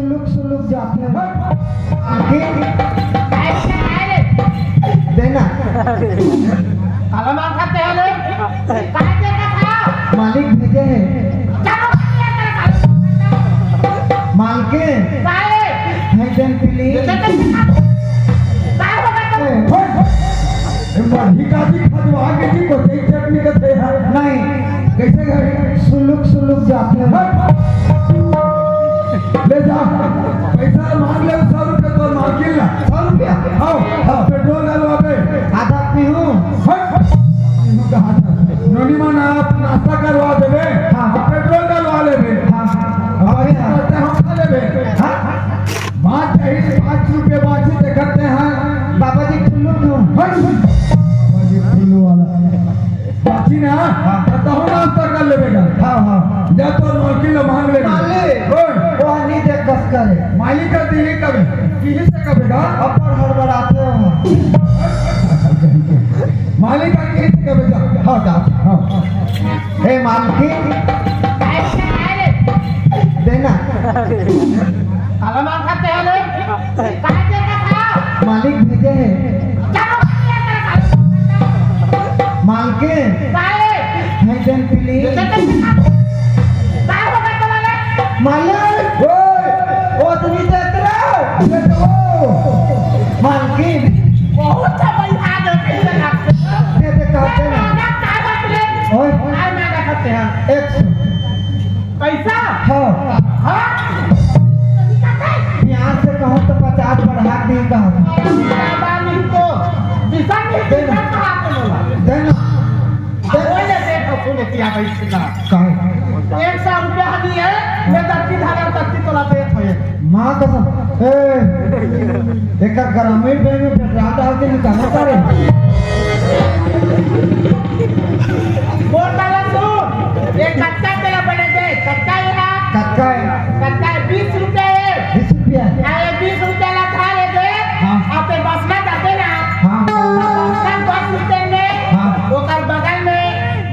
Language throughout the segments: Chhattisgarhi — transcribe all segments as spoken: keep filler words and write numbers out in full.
सुलुक सुलुक जाथे। आगे देना। काला माल खाते हो रे? काय के कथा? मालिक भेजे हे। चलो, मालिक। भाई देन प्लीज। ए, मरही का जी खजवा के जी को सही चटनी का थे यार। नहीं। कैसे घर? सुलुक सुलुक जाथे। ले जा। पैसा मांग ले, सौ रुपये तो मांग ले। सौ रुपया? हाँ, हाँ। पेट्रोल डलवा दे। आधा पीहूँ। हट। नोनी मन आप नाश्ता करवा देबे। हाँ। पेट्रोल डलवा लेबे। हाँ। अब अभी करते हम खा लेबे। हाँ। बात यही पाँच रुपये बाँची देखते हैं। बाबा जी ठुल्लू क्यों? हट। बाबा जी ठुल्लू वाला। बाँची ना? हाँ। तो तहु नाश्ता कर लेबे का? हाँ, हाँ। जा तो नौकी लो मांग ले। मालिक। ओए। वो नहीं देख बस करे। मालिक का दिल्ली कबे? किसी से कबे का? अपन हड़बड़ाते हो। मालिक का किसी से कबे जा? हाँ, जा। हाँ। ए मालकिन, देना। काला माल खाते हो रे? काय के कथा? मालिक भेजे हे। चलो, मालिक। काय? भाई देन प्लीज। काय होगा तुम्हारा? मालिक। ओए, ओ तुम्ही देत रहो। मालकिन। बहुत समझ आ गए, कैसे खाते हो? दे दे, खाते ना। मांगा, काय बात रे? ओए। काय मांगा खाते हैं? एक सौ। पैसा? हाँ। हाँ? प्यार से कहूँ तो पचास बढ़ा के नहीं कहा। अरे बाबा, नहीं तो दिशा नहीं दे दिशा ना। कहाँ पे बोला? दे ना। दे। वो ले दे तो सुन किया भाई सुना। कहाँ? एक सौ रुपया दिए, मैं धरती धारा धरती तोला दे खोए। माँ कसम। ए, एकर ग्रामीण बैंक में पेट्रोल डाल के निकालना पड़े। बोल डाला तू, ये कच्चा तेरा बने दे, कच्चा है ना? कच्चा है। कच्चा है, बीस रुपया है। बीस रुपया है। हाँ, ये बीस रुपया ला खा ले दे। हाँ। आप पे बस में जाते ना। हाँ। बस में दस रुपये में, हाँ। ओकर बगल में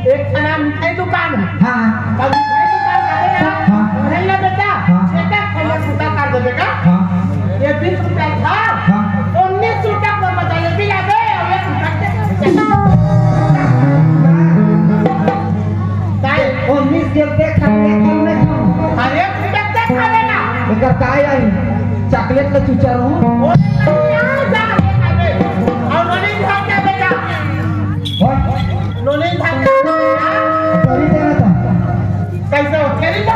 एक जना मिठाई दुकान है। हाँ। अब मिठाई दुकान जाते ना। हाँ। नहीं ना बेटा, हाँ। बेटा, खाना सुधा कर दे बेटा। हाँ। ये बीस रुपया था, हाँ। उन्नीस रुपया को बचा, ये भी आ गए, और ये ताई। उन्नीस के देख, हमने कम में कम। अरे, रुपया दे खा लेना। एकर काय आई? चॉकलेट का चूचा रहूं। और ये जा, ये खा ले। और नोनी खा क्या बेटा? और? नोनी खा क्या बेटा? कभी देना था। कैसे हो? तेरी तो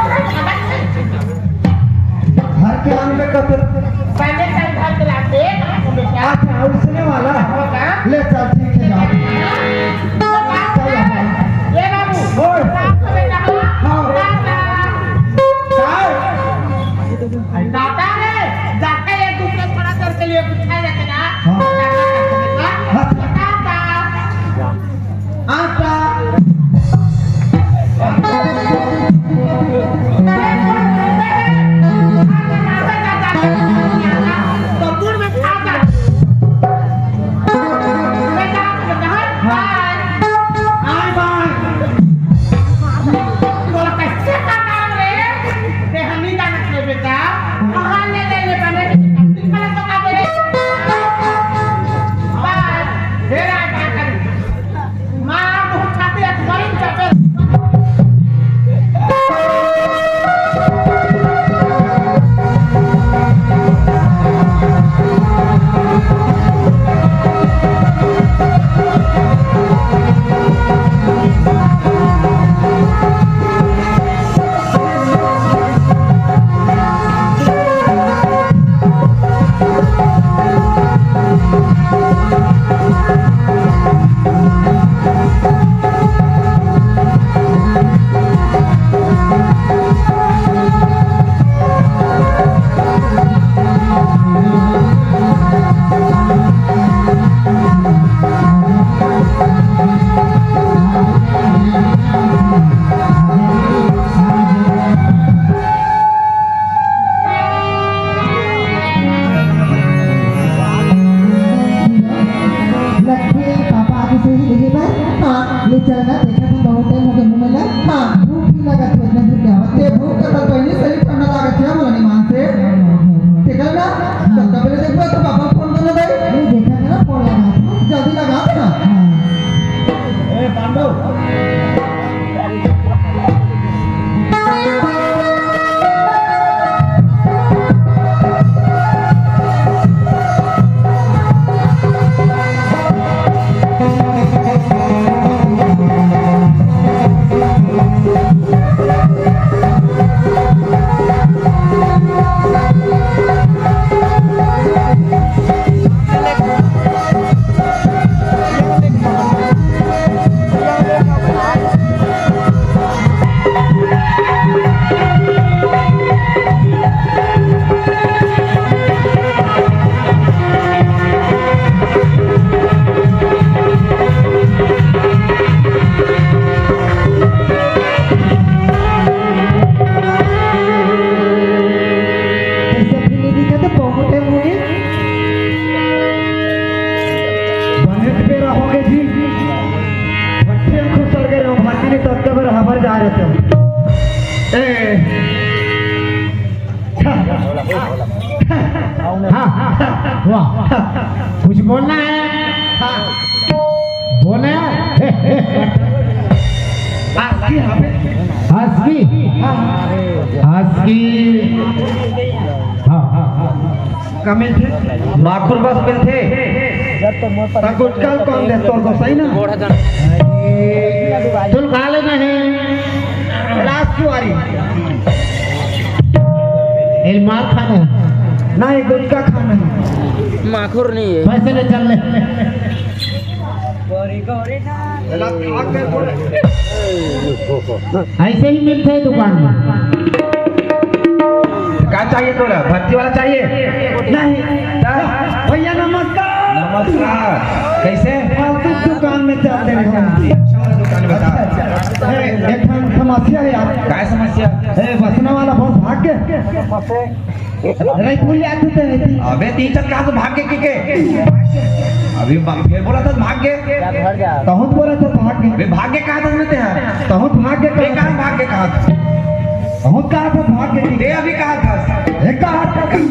घर के आम में कब? पहले चल घर के लाते, हम लोग क्या? अच्छा, उसने वाला? होगा। ले चल, ठीक है, जाओ। तो बात चल, है। हाँ। ये बाबू, ओए। बात को बेटा, हाँ। हाँ। दादा। दादा रे, जाते एक दूसरे थोड़ा देर के लिए पूछा जाते ना। हाँ। दादा, दादा, हाँ। दादा। आटा। बहुत है मुझे। बने बेरा हो गए जी। भट्ठे में खुसर गए रहो, भाजी ने तब तब हबर जा रहे थे। ए। हाँ, हाँ, वाह। कुछ बोलना है? हाँ। बोले। आज की हमें आज की? हाँ। आज की? हाँ, हाँ, हाँ। का मिलथे? माखुर बस मिलथे। त गुटखा कौन दे तोर को सही ना? तुम खा लेना है। राजकुमारी। ये मार खाना है। ना, ये गुटखा खाना है। माखुर नहीं है। पैसे ले चल ले। ऐसे ही मिलथे दुकान में। का चाहिए तोला? भर्ती वाला चाहिए? नहीं। का? भैया नमस्कार। नमस्कार। कैसे? फालतू दुकान में चलते रहे। अच्छा वाला दुकान बता। अच्छा, अच्छा। अरे, एक ठन समस्या है यार। काय समस्या? ए, बसना वाला बहुत भाग गया। अरे, भूल जाते थे। अबे, तीन चार कहाँ से भाग गए के, के? अभी बा-, फिर बोला था भाग गए। कहूँ तो बोला था भाग गए। अबे, भाग गए कहाँ था मैं तेरा? कहूँ भाग गए बे, कहाँ? कहाँ भाग गए कहाँ था? कहूँ कहाँ था भाग गए? बे, अभी कहाँ था? ए, कहाँ था?